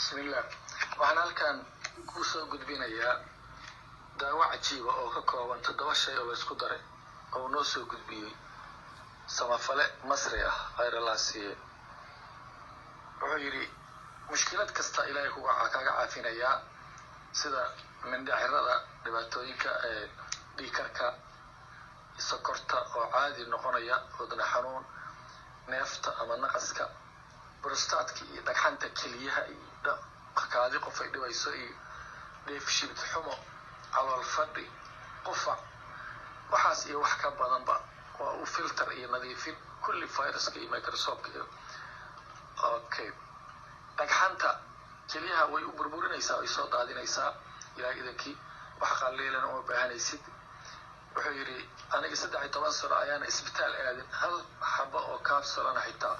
Bismillah, waxaan halkan kuu soo gudbinayaa daawo cajiiba oo ka kooban toddoba shay oo la isku daray oo uu noo soo gudbiyey samafale Masri ah, khayr Allah siiye. Wuxuu yidhi mushkilad kasta Ilaahay kuga kaaga caafinayaa, sida mindhicirada, dhibaatooyinka ee dhiigkarka, sokorta oo caadi noqonaya, wadna xanuun, neefta ama naqaska, brostatka iyo dhagxanta keliyaha, iyo kaadi qof ay dhibayso, iyo dheefshiid xumo, calool fadhi, qufac, waxaas iyo wax ka badanba. Waa u filter iyo nadiifin kulli viruska iyo microbeka iyo okay dhagxanta keliyaha way u burburinaysaa, way soo daadinaysaa Ilaah idankii. Wax qalliilan uma baahanaysid. Wuxuu yidhi aniga 13 sano ayaana isbitaal aadin, hal xaba oo kaabsolana xitaa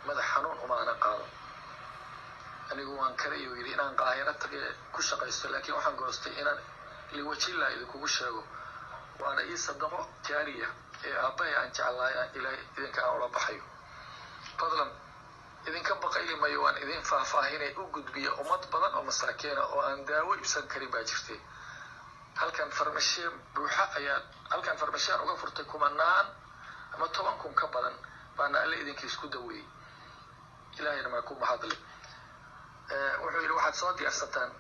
madax xanuun uma aanan qaadan. Anigu waan karayuu yidhi inaan Qaahiro tage ku shaqaysto, laakiin waxaan goostay inaan liwajillah idinkugu sheego, waana ii sadaqo jaariya ee aabbahay aan jeclahay aan Ilaahay idinka aan ula baxayo. Fadlan idinka baqayli mayo, waan idin faahfaahinay, u gudbiya ummad badan oo masaakiina oo aan daawo ibsan karin baa jirtay. Halkan farmashiye buuxa ayaa halkan farmashiyaan uga furtay, kumanaan ama 10,000 ka badan baana Alle idinka isku daweeyey, Ilaahayna maa ku mahadle. Wuxuu yidhi waxaad soo diyaarsataan: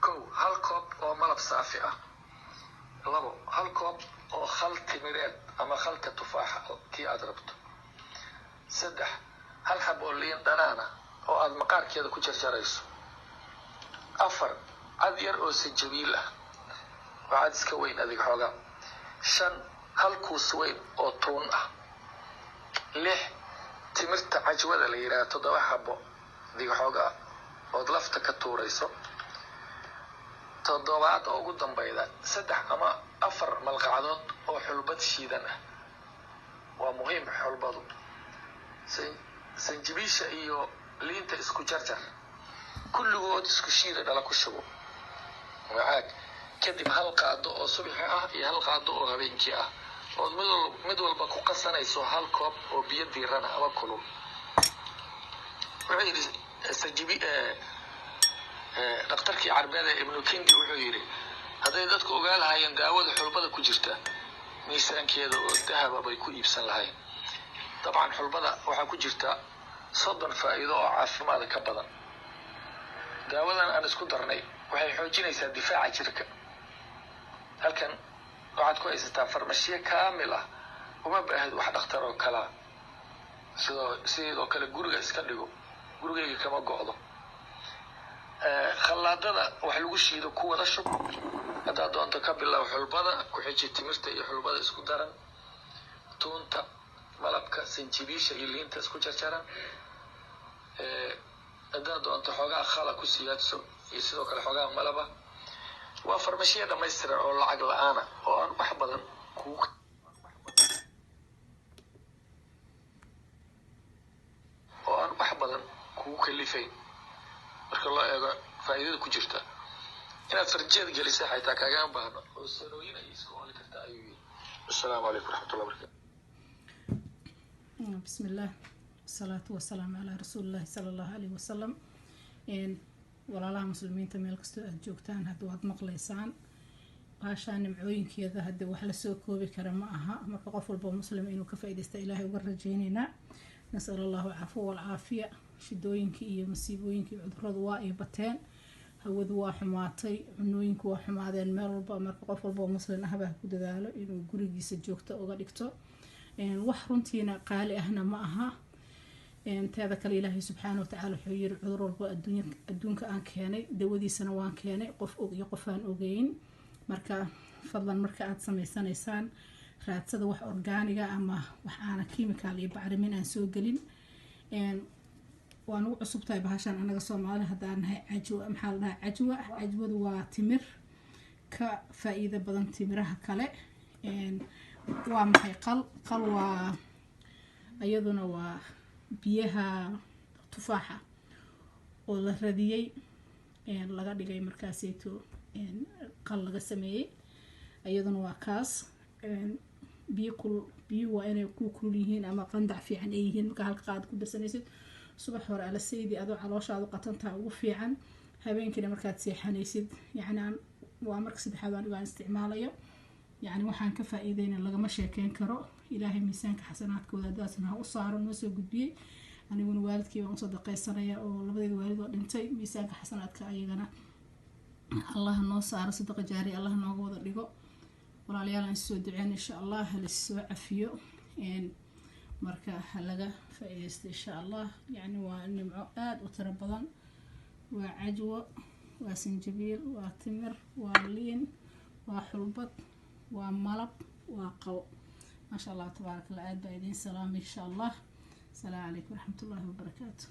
kow, hal koob oo malab saafi ah; labo, hal koob oo khal timireed ama khalka tufaaxa kii aad rabto; saddex, hal xab oo liin dhanaana oo aad maqaarkeeda ku jarjarayso; afar, cad yar oo sanjabiil ah, waa cad iska weyn adig xoogaa; shan, hal kuus weyn oo tuun ah; lix, timirta cajwada la yidhaha, toddoba xabo adig xoogaa ood lafta ka tuurayso; toddobaad oo ugu dambayda, saddex ama afar malqacdood oo xulbad shiidan ah. Waa muhiim xulbadu. Sanjabiisha iyo liinta isku jarjar, kulligood isku shiida, dhala ku shubo macaag. Kadib hal qaado oo subaxi ah iyo hal qaado oo habeenkii ah, ood mid walba ku qasanayso hal koob oo biyo diirana ama kulul. Wuxuu yidhi sanjabi dhakhtarkii Carbeed ee Ibnu Kindi, wuxuu yidhi hadday dadku ogaa lahaayeen daawada xulbada ku jirta, miisaankeeda oo dahaba bay ku iibsan lahayn. Dabcan xulbada waxaa ku jirta 30 faa'iido oo caafimaad ka badan. Daawadan aan isku darnay waxay xoojinaysaa difaaca jirka. Halkan waxaad ku haysataa farmashiye kaamil ah, uma baahid wax dhakhtar oo kalaa. Sidoo kale guriga iska dhigo, gurigayga kama go'do. Khallaadada wax lagu shiido ku wada shub haddaad doonto. Ka bilow xulbada, ku xiji timirta iyo xulbada isku daran, tuunta, malabka, sanjibiisha iyo liinta isku jarjaran. Haddaad doonto xoogaa khala ku siyaadso iyo sidoo kale xoogaa malaba. Waa farmashiya dhammaystiran oo lacag la-aana oo aan wax badan kugu oo aan wax badan kugu kalifayn marka loo eego faa'iidada ku jirta. Inaad farjeed gelisa xataa kaagama baahno oo sanooyin ay iska ooli karta, ayuu yidhi. Assalaamu calaykum waraxmatullah barakatu. بسم الله والصلاة والسلام على رسول الله صلى الله عليه وسلم. Walaalaha muslimiinta meel kastoo aada joogtaan, hadda waad maqlaysaan baashaa nimcooyinkeeda, hadda wax lasoo koobi kara ma aha. Marka qof walba muslim inuu ka faa-ideysta Ilaahay uga rajeyneynaa. Nasal Allahu cafwa walcaafiya. Shidooyinkii iyo masiibooyinkii cuduradu waa ay bateen, hawadu waa xumaatay, cunooyinku waa xumaadeen meel walba. Marka qof walba oo muslim ahbaa ku dadaalo inuu gurigiisa joogto uga dhigto. Wax runtiina qaali ahna ma aha. Teeda kale, Ilaahay subxaana watacaala wuxuu yiri cudur walba adduunya adduunka aan keenay, dawadiisana waan keenay, qof og iyo qof aan ogeyn. Marka fadlan, marka aada sameysanaysaan, raadsada wax organic ga ama wax aana chemical iyo bacrimin aan soo gelin. Waa nagu cusub tahay bahashan anaga Soomaali haddaan nahay. Cajwa maxaa la dhahaa? Cajwa, cajwadu waa timir ka faa-iido badan timiraha kale. Waa maxay qal? Qal waa iyaduna waa biyaha tufaaxa oo la radiyey, laga dhigay markaaseyto qal laga sameeyey. Iyaduna waa kaas. Biyo kul, biyuhu waa inay ku kulul yihiin ama qandac fiican ay yihiin. Markaa halka qaad ku darsanaysid subax hore alasaydi, adoo calooshaadu qatantaha ugu fiican. Habeenkiina markaad seexanaysid, yacni waa marka saddexaad anigu aan isticmaalayo. Yacni waxaan ka faa-iideyna lagama sheekeyn karo. Ilaahay miisaanka xasanaadkooda haddaasna ha u saaro noo soo gudbiyey. Aniguna waalidkii baan u sadaqaysanaya oo labadeeda waalid oo dhintay, miisaanka xasanaadka ayagana Allah noo saaro, sadaqa jaari Allah nooga wada dhigo. Walaalayaal, aan soo duceyn insha Allah, hala soo cafiyo. Marka ha laga faa-iideysto insha Allah. Yacni waa nimco aada u tiro badan. Waa cajwo, waa sanjabiil, waa timir, waa liin, waa xulbad, waa malab, waa qabo. Maasha Allah, tabaaraka Allah. Aad baa idiin salaamay insha Allah. Asalaamu calaykum waraxmatullaahi wabarakaatu.